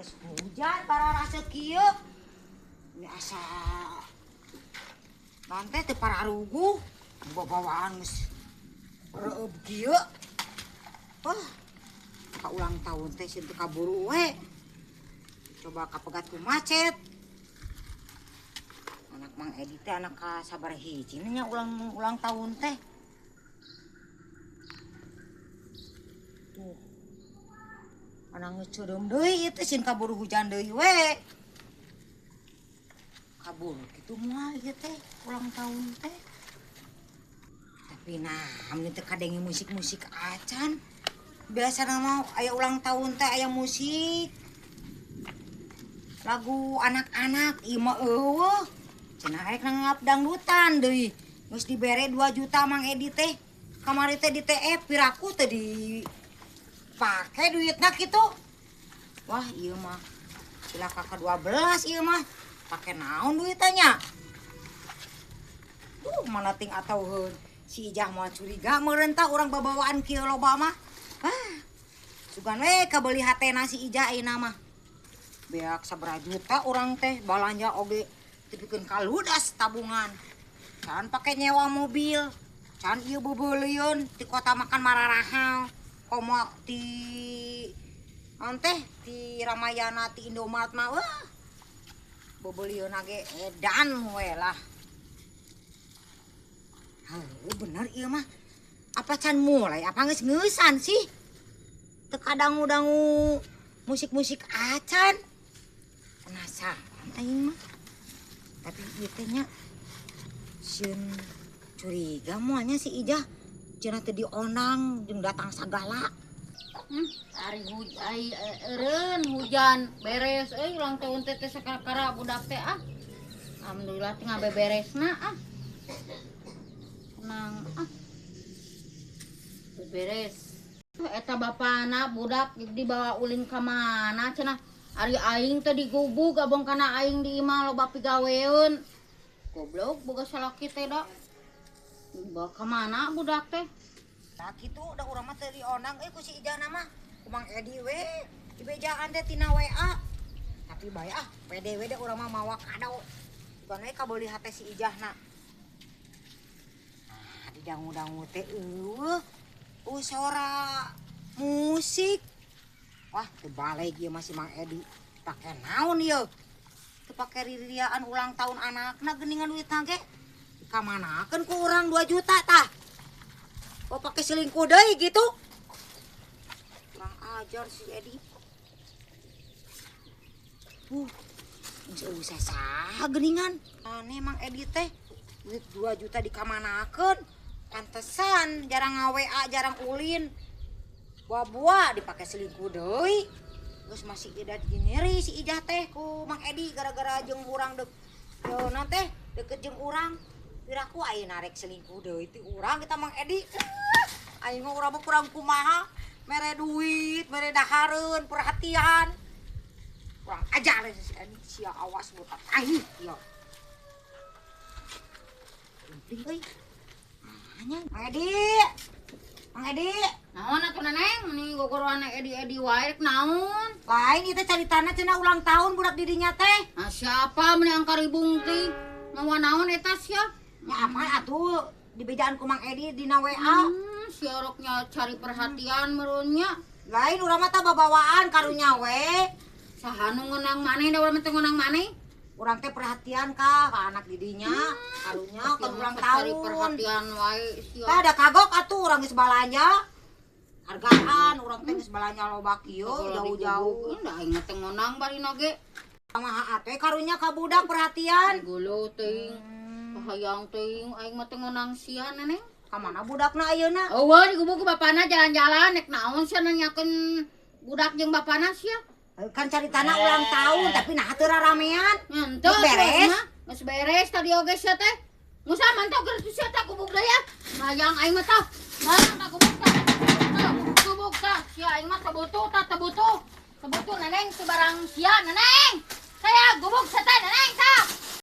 Geus hujan pararasa kieu. Ini asa nanti teu pararuguh babawaan geus reueub kieu. Wah, ka ulang tahun teh sieun teu kaburu we. Coba kapegat ku macet. Anak Mang Edi teh anak ka sabaraha hiji nya ulang ulang tahun teh. Tuh. Anak geus ceureum deui ieu teh sieun kaburu hujan deui we. Kabur kitu moal ieu teh ulang tahun teh. Tapi nah, ini teh kadenge musik-musik acan. Biasana mah aya ulang tahun teh aya musik. Lagu anak-anak ieu mah eueuh. Cenah rek nangap dangdutan deui. Geus dibere 2 juta Mang Edi teh. Kamari teh di TF piraku teh dipake duitna kitu. Wah, ieu mah cilaka ka-12 ieu mah. Pake naon duitnya? Duh, mana ting atauheun. Si Ijah moal curiga meureun tah urang babawaan kieu loba mah. Ah, sugan we kabeuli hatena si Ijah ayeuna mah. Beak sabaraha juta urang teh balanja oge tepikeun ka ludas tabungan. Can pake nyewa mobil, can ieu beubeulieun ti kota makan mararahal. Komo ti naon teh ti Ramayana ti Indomaret mah wah. Beubeulieun ge edan we lah. Heuh, bener ieu mah. Apa can mulai apa geus ngeusan sih? Teu kadangu-dangu musik-musik acan. Penasaran aing mah. Tapi ieu teh nya sieun curiga moalnya si Ijah cenah teh dionang jeung datang sagala. Ari eureun hujan beres euy ulang tahun teh teh sakara budak teh ah. Alhamdulillah teh ngabeberesna ah. Tenang ah. Beberes. Eta bapana budak dibawa ulin ka mana cenah. Ari aing teh digubug abong kana aing di imah loba pigaweun. Goblok boga salaki teh da. Dibawa ka mana budak teh? Tah kitu da urang mah teu dionang euy ku si Ijah mah. Ku Mang Edi we dibejaan teh tina WA. Tapi bae ah, pede we da urang mah mawa kado. Bukan we kabeuli hate si Ijahna. Nah, didangu-dangu teh eueuh. Sora musik. Wah, teu balik ieu mah si Mang Edi. Pake naon ieu? Teu pake ririaan ulang tahun anakna geuningan duitna ge. Dikamanakeun ku urang 2 juta tah. Oh, pake selingkuh deui gitu. Kurang ajar si Edi. Geus eueuh saha geuningan. Aneh Mang Edi teh. Duit 2 juta dikamanakeun. Pantesan jarang nga-WA, jarang ulin. Buah-buah dipake selingkuh deui. Geus masih ida nyeri si Ijah teh ku Mang Edi gara-gara jeung urang deuk naon teh deket jeung urang. Piraku ayeuna rek selingkuh deui ti urang kita Mang Edi. Aing mah urang mah kurang kumaha, mere duit, mere dahareun, perhatian. Kurang ajar si Edi, sia awas botak aing ieu. Penting euy. Nanya Mang Edi. Mang Edi. Naon atuh Neneng, meni gogoroan Edi-Edi wae rek naon? Lain ieu teh caritana cenah ulang tahun budak didinya teh. Nah, siapa meni angkaribung teh? Mawa naon eta sia? Nya apa atuh dibejaan ku Mang Edi dina WA. Sioroknya cari perhatian meureunnya. Lain urang mah tah babawaan karunya we. Saha nu ngeunang maneh da urang teh ngeunang maneh? Urang teh perhatian ka anak didinya, karunya kan ulang Cari tahun. Perhatian wae sia. Tah da kagok atuh urang geus balanja. Hargaan urang teh geus balanja loba kieu jauh-jauh. Da aing teh ngeunang barina ge. Kumaha atuh karunya ka budak perhatian. Gulu teuing. Kahayang teuing aing mah teh ngeunang sia Neneng. Ka mana budakna ayeuna? Eueuh digubug ku bapana jalan-jalan nek naon sia nanyakeun budak jeung bapana sia. Kan caritana ulang tahun tapi nah teu raramean. Henteu Geus beres? Geus beres tadi oge sia teh. Musa mantau keur sia teh gubug deui ya. Hayang aing mah tah. Hayang tah gubug tah. Tah gubug tah. Sia aing mah teu butuh tah teu butuh. Teu butuh Neneng sebarang sia Neneng. Saya gubug sia teh Neneng tah.